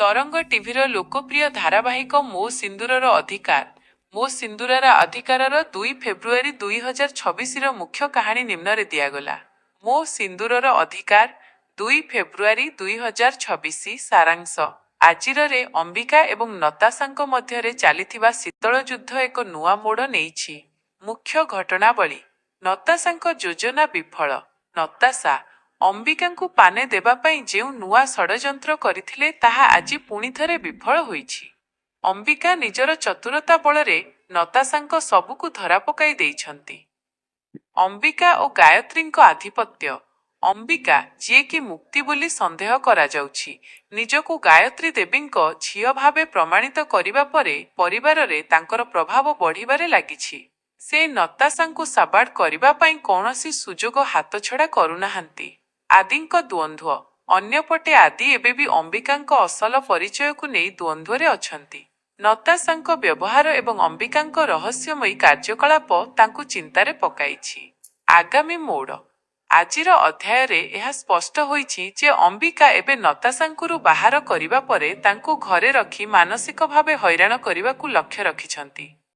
ତରଙ୍ଗ ଟିଭିର ଲୋକପ୍ରିୟ ଧାରାବାହିକ ମୋ ସିନ୍ଦୁରର ଅଧିକାର, ମୋ ସିନ୍ଦୁରର ଅଧିକାରର 2 ଫେବୃଆରୀ 2026ର ମୁଖ୍ୟ କାହାଣୀ ନିମ୍ନରେ ଦିଆଗଲା। ମୋ ସିନ୍ଦୁରର ଅଧିକାର, 2 ଫେବୃଆରୀ 2026, ସାରାଂଶ। ଆଜିରରେ ଅମ୍ବିକା ଏବଂ ନତାଶାଙ୍କ ମଧ୍ୟରେ ଚାଲିଥିବା ଶୀତଳ ଯୁଦ୍ଧ ଏକ ନୂଆ ମୋଡ଼ ନେଇଛି। ମୁଖ୍ୟ ଘଟଣାବଳୀ। ନତାଶାଙ୍କ ଯୋଜନା ବିଫଳ। ନତାଶା ଅମ୍ବିକାଙ୍କୁ ପାନେ ଦେବା ପାଇଁ ଯେଉଁ ନୂଆ ଷଡ଼ଯନ୍ତ୍ର କରିଥିଲେ, ତାହା ଆଜି ପୁଣିଥରେ ବିଫଳ ହୋଇଛି। ଅମ୍ବିକା ନିଜର ଚତୁରତା ବଳରେ ନତାଶାଙ୍କ ସବୁକୁ ଧରା ପକାଇ ଦେଇଛନ୍ତି। ଅମ୍ବିକା ଓ ଗାୟତ୍ରୀଙ୍କ ଆଧିପତ୍ୟ। ଅମ୍ବିକା, ଯିଏକି ମୁକ୍ତି ବୋଲି ସନ୍ଦେହ କରାଯାଉଛି, ନିଜକୁ ଗାୟତ୍ରୀ ଦେବୀଙ୍କ ଝିଅ ଭାବେ ପ୍ରମାଣିତ କରିବା ପରେ ପରିବାରରେ ତାଙ୍କର ପ୍ରଭାବ ବଢ଼ିବାରେ ଲାଗିଛି। ସେ ନତାଶାଙ୍କୁ ସାବାଡ଼ କରିବା ପାଇଁ କୌଣସି ସୁଯୋଗ ହାତଛଡ଼ା କରୁନାହାନ୍ତି। ଆଦିଙ୍କ ଦ୍ୱନ୍ଦ୍ୱ। ଅନ୍ୟପଟେ ଆଦି ଏବେ ବି ଅମ୍ବିକାଙ୍କ ଅସଲ ପରିଚୟକୁ ନେଇ ଦ୍ୱନ୍ଦ୍ୱରେ ଅଛନ୍ତି। ନତାଶାଙ୍କ ବ୍ୟବହାର ଏବଂ ଅମ୍ବିକାଙ୍କ ରହସ୍ୟମୟୀ କାର୍ଯ୍ୟକଳାପ ତାଙ୍କୁ ଚିନ୍ତାରେ ପକାଇଛି। ଆଗାମୀ ମୋଡ଼। ଆଜିର ଅଧ୍ୟାୟରେ ଏହା ସ୍ପଷ୍ଟ ହୋଇଛି ଯେ ଅମ୍ବିକା ଏବେ ନତାଶାଙ୍କୁ ବାହାର କରିବା ପରେ ତାଙ୍କୁ ଘରେ ରଖି ମାନସିକ ଭାବେ ହଇରାଣ କରିବାକୁ ଲକ୍ଷ୍ୟ ରଖିଛନ୍ତି।